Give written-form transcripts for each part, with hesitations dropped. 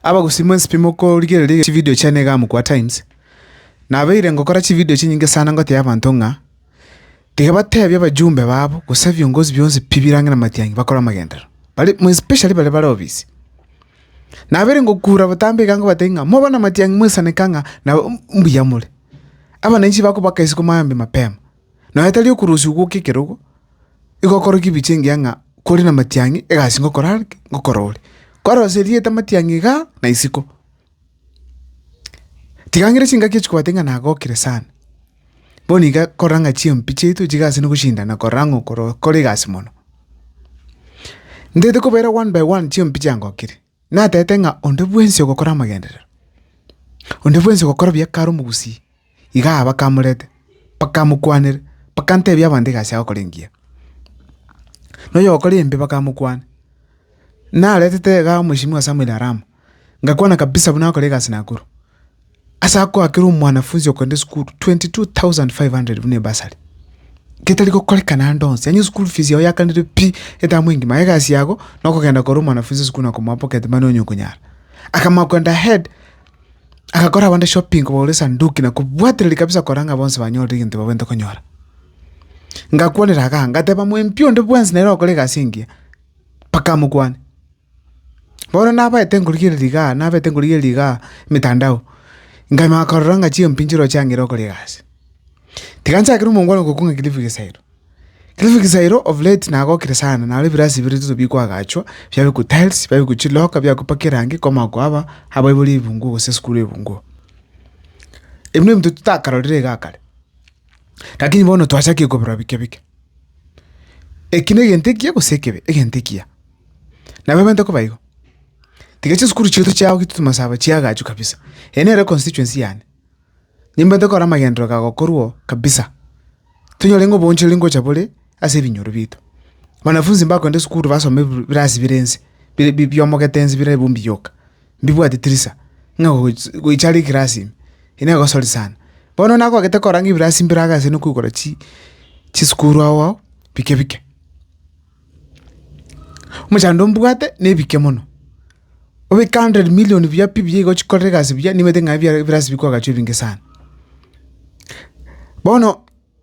Abagusii mwensi pi mokorigereria chividio chiane iga Mokua Times, nabeire ngokora chividio chinyinge sana ngotebia abanto ng'a, tiga batebie abajumbe babo gose ebiongozi bionsi pi bire ang'e na matiang'i bakore amagenderero, baria especially baria bare ofisi. Nabeire ngokura botambe iga ngobatebia ng'a mobe na matiang'i moisaneka ng'a nabo mbuya more. Abananchi bakobaka isiko maambia mapema, nonya tari okorusia gwoka ekerogo, igo okorokia ebicha engiya ng'a kore na matiang'i egasi ngokora are ki? Ngokora ore. Kwarosia erieta matiang'i igaa na isiko. Tiga ng'ire chingaki echi kobatebia ng'a nagokire sana, bono iga korora ng'a chimpi chiaito chigasi na goshindana korora ng'a okoro okore egasi mono. Ntagete kobaira one by one chimpi chiangokire, natebete ng'a onde bwensi ogokora amagenderero, onde bwensi ogokora buya kare omogusii, iga bakamorete, bakamokwanere, bakantebia abanto egasi agokora engiya. Na oyogokora embe bakamokwana. Naretete igaa omweshimiwa Samuel Arama, ngakwana kabisa buna agokora egasi Nakuru, ase akoa kera omwanafunzi okogenda esukuru 22,500 buna ebasari, getari gokorekana ande onsi, yaani eschool fees yago yakanire pi etamu engima, egasi yago nokogenda korwa omwanafunzi esukuru na komoa pocket money onye okonyara. Akamanya kogenda ahead. Agakora abande shopping kobagora esanduki na kobwatereria kabisa korora ng'a bonsi banyorire egento babwenerete konyora. Ngakwanera igaa, ngateba mwempi onde bwensi nere ogokora egasi engiya, mpaka amokwane. Bono nabaete nkorigereria igaa, nabete nkorigereria igaa emitandao, nkamanya korora ng'a chimpi nchiroo chiang'ira gokora egasi. Tiga nchakere omongwana okwo ng'a Cliff Gisairo. Cliff Gisairo of late nagokire sana, naro ebirasi bire rituko bikwagachwa, biabekwa tiles, biabekwa chiloka, biakwa erangi komanya koaba abaibori ebunguo gose esukuru ebunguo. Ebi nebinto totakarorire igaa kare, lakini bono twachakire kobirora bike bike. Eki negento ekiya gose ekebe? Egento ekiya. Nabo ebwenerete koba igo. Tiga chisukuru chiaito chia Kitutu Masaba chiagachwe kabisa, eye nere econstituency yane. Nimbwate kora amagenderero gagokorwa kabisa, tonyore ng'a oboonchoreri ngocha bore ase ebinyoro biaito. Wanafunzi mbakogenda esukuru basome ebi birasi bire nse, bire bi biomogete nse bire ebumbi yoka, mbibwati tirisa, ng'a gochi goicha are ekerasi ime, eye negosori sana. Bono nagogete korora ng'a ebirasi mbire iga ase nokoigora chi chisukuru ao ao bike bike. Omochando mbwate na ebike mono. Obeke hundred million buya pi buya igo ochikorere egasi buya nimanyete ng'a ebia ebirasi bikoagachwa ebinge sana. Bono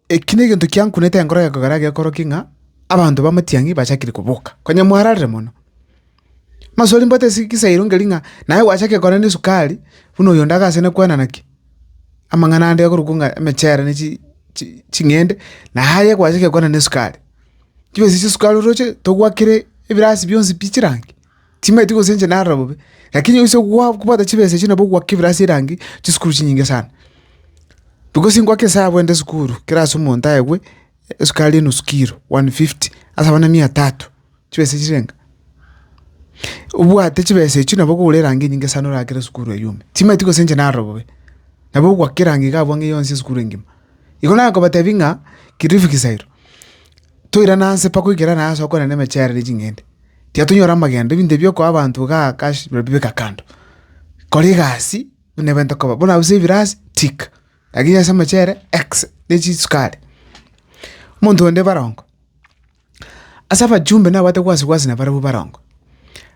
eki na egento kiankunete enkoro gekogera gekorokia ng'a abanto ba matiang'i bachakire koboka, konya mwararire mono. Amaswali mbwate ase egesairo nkeri ng'a naye gwachakire korenda na esukari buna oyonde agasene kwenana ki? Amang'ana ande akorokwa ng'a emechere ne chi chi ching'ende, naye gwachakire kwenana na esukari. Chibesa chia esukari oroche togwakire ebirasi bionsi pi chirangi. Timanyeti gose inche narora bobe, lakini oise gwa kobwata chibesa echio nabo ogoaka ebirasi erangi chisukuru chinyinge sana. Because ngoaka esabu ende esukuru, kera ase omonto aegwe, esukari enusu kilo, 150, ase abana mia tatu, chibesa chirenga? Obwate chibesa echio nabo okogora erangi enyinge sana orakere esukuru eywo ime. Timanyeti gose inche narora bobe, nabo ogoaka erangi iga abwo ang'e yonsi esukuru engima. Igo nakobatebia ng'a, Kilifi Gisairo, toirana nse mpaka oikerane ase okorenda emechere ne ching'ende. Tiga tonyore amagendo, ebinto ebi okoa abanto igaa cash bibeka kando. Kora egasi buna ebwenerete koba, buna ase ebirasi tick, lakini ase amachere x ne chisukari. Omonto onde barongo, ase abajumbe nabwate wasi wasi nabarabwo barongo,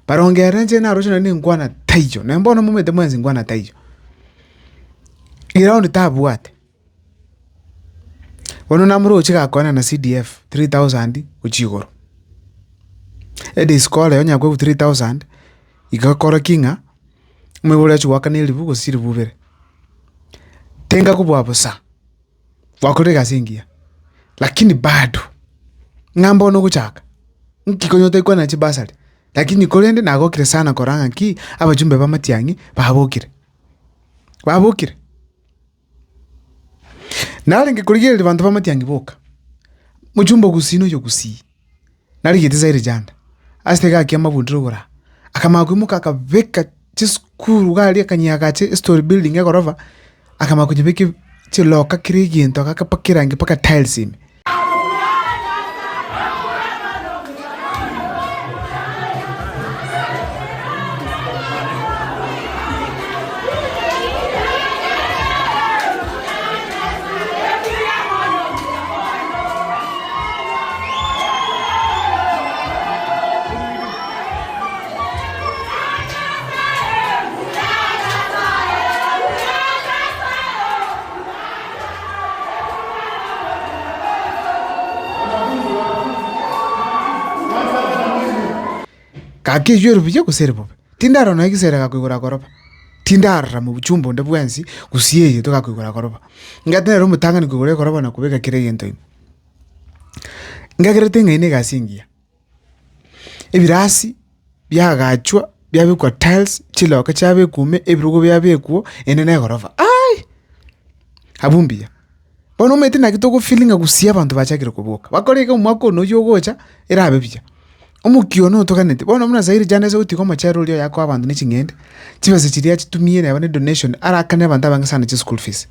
barongo ere inche naroche nonye na enkwana taiyo, nonye bono momanyete mwensi nkwana taiyo. Eround tabwate. Bono namoroche gakoena na CDF 3000 gochia igoro. Edisco ere onye akoegwa 3000, iga ekorokia ng'a omoibori achia goakana eribu gose chiribu ibere. Tenga kobua bosa, gwakorire egasi engiya, lakini bado ng'a mbono ogochaka, nki konya otaikwana chibasari, lakini korende nagokire sana korora ng'a ki, abachumbe ba matiang'i babokire, babokire. Narenge korigereria abanto b'amatiang'i boka, mochumba ogusii na oyogusii, narigete Zaire Janda, ase egaki amabundire oboraa, akamanya koimoka akabeka chisukuru iga aria akanyeagacha estory building egorofa, akamanya konyebeka chiloka kera egento agakepaka erangi mpaka tiles ime. Gaki eywo ere buya gose ere bobe? Tindarora nonya egesere gakoigora goroba, tindarora mobuchumba onde bwensi gose eye togakoigora goroba. Ngati nere omotang'ani koigora egoroba na kobeka kera egento ime. Ngagerete ng'a eye na egasi engiya, ebirasi biagachwa biabekwa tiles, chiloka chiabekwa ime, ebirogo biabekwa ende na egorofa aii! Abwo mbuya. Bono omanyete naki togo feel ng'a gusii abanto bachakire koboka, bakore iga omwaka one oywo ogocha, erabe buya. Omokia one otoganeti, bono buna sairi jana ase gotiga omochere oria oye akoa abanto ne ching'ende, chibesa chiria achitumie neba ne donation, arakane abanto abange sana chischool fees.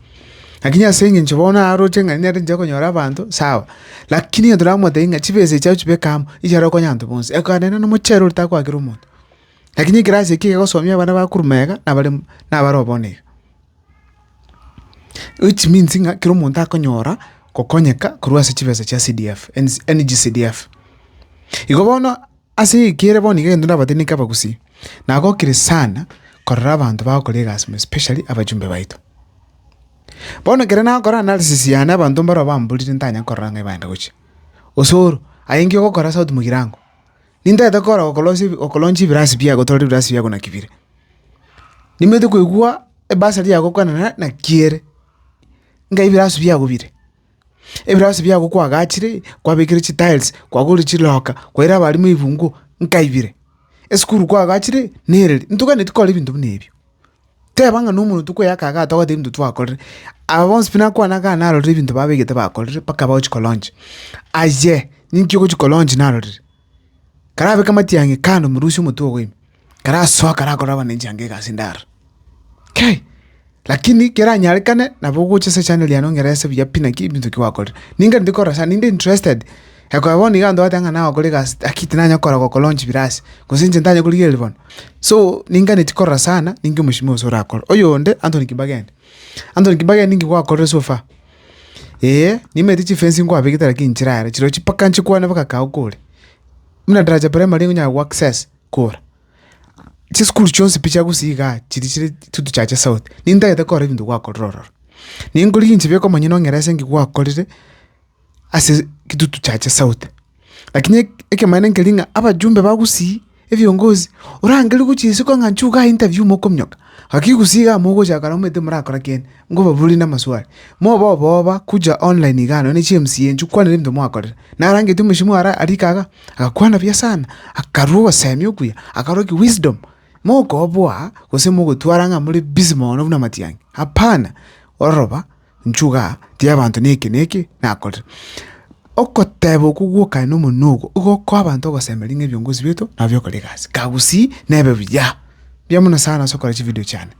Lakini ase eng'encho bono aroche ng'a nere inche okonyora abanto, sawa. Lakini egento namotebia ng'a chibesa echi agochibeka amo, inche arokonye abanto bonsi, ekogera nere nomochere oria takoakera omonto. Lakini ekerasi eke egosomia abana bakorwa magega, nabare nabare bono iga. Which means ng'a kera omonto akonyora gokonyeka korwa ase chibesa chia CDF, NG-CDF. Igo bono ase ekere bono iga egento ndabatebi ninki abagusii, nagokire sana korora abanto bagokora egasi mono especially abachumbe baito. Bono ekero nakora analysis yane abanto mbaro bamborire ntanya korora ng'a ebagenda gochia. Osoro, aye nki ogokora South Mugirango? Nintagete korora gokorosia gokolaunch ebirasi biago gotwara ebirasi biago naki bire. Nimanyete koigwa ebasari yago gokwanera naki ere, ng'a ebirasi biago bire, ebirasi biago kwagachire, kwabekire chitiles, kwagorire chiloka, kwaire abalimu ebibunguo, nkai bire? Esukuru kwagachire nereri, ntoganeti kora ebinto buna ebio. Teba ng'a nomonto tokoyaka igaa togoteba ebinto twakorire, aba bonsi pi nakwana igaa narorire ebinto babegete bakorire mpaka bagochi kolaunch. Aye, ninki ogochi kolaunch narorire? Karabeke amatiang'i kando morusie omotwe ogo ime, karasoa karakorera abananchi ange egasi ndaro. Kai! Lakini keranyarekane nabo ogocha ase echannel yane ong'erese buya pi naki ebinto ki gwakorire. Ningenderete korora sana ninde interested, ekero bono iga abanto bagoteba ng'a nagokora egasi lakini tinanya kora gokolaunch birasi, gose inche ntanye korigereria bono. So, ninganeti korora sana, ninki omosimi gose orakore. Oyonde, Anthony Kibagendi, Anthony Kibagendi ninki gwakorire so far? Eeh, nimanyete chifence nkwabegete lakini nchirare, chirochio mpaka nchikwane mpaka kago kore. Buna Daraja Primary nkonyara go access kora. Chisukuru chionsi pi chia gusii igaa chiria chire chituchache south, nintagete korora ebinto gwakorire ororo. Ninkorigia inche bieka omonyene ong'erese ase nki gwakorire ase kitutu chache south. Lakini ekemanyererio nkeri ng'a abajumbe ba gusii, ebiongozi, orangerie gochia isiko ng'a inchuo igaa interview mokominyoka, gaki gusii igaa mogocha kare omanyete morakora kende, nkobaborie namaswali. Mobe oboba kuja online igaa nonye chi MCA inchuo kwanera ebinto mwakorire. Narangetie omweshimiwa ara arike igaa, agakwana buya sana, akarua ogosemia okuya, akarua ki wisdom, mokoboa gose mogotwara ng'a more busy mono buna matiang'i, hapana, oroba inchuo igaa, tiga abanto na eke na eke nakorire. Okoteba okwo gwoka na omonwa ogo, igo okoa abanto ogosemeria ng'a ebiongozi biaito nabio bigokora egasi, kagusii nebe buya. Mbuya mono sana ase okora chividio chiane.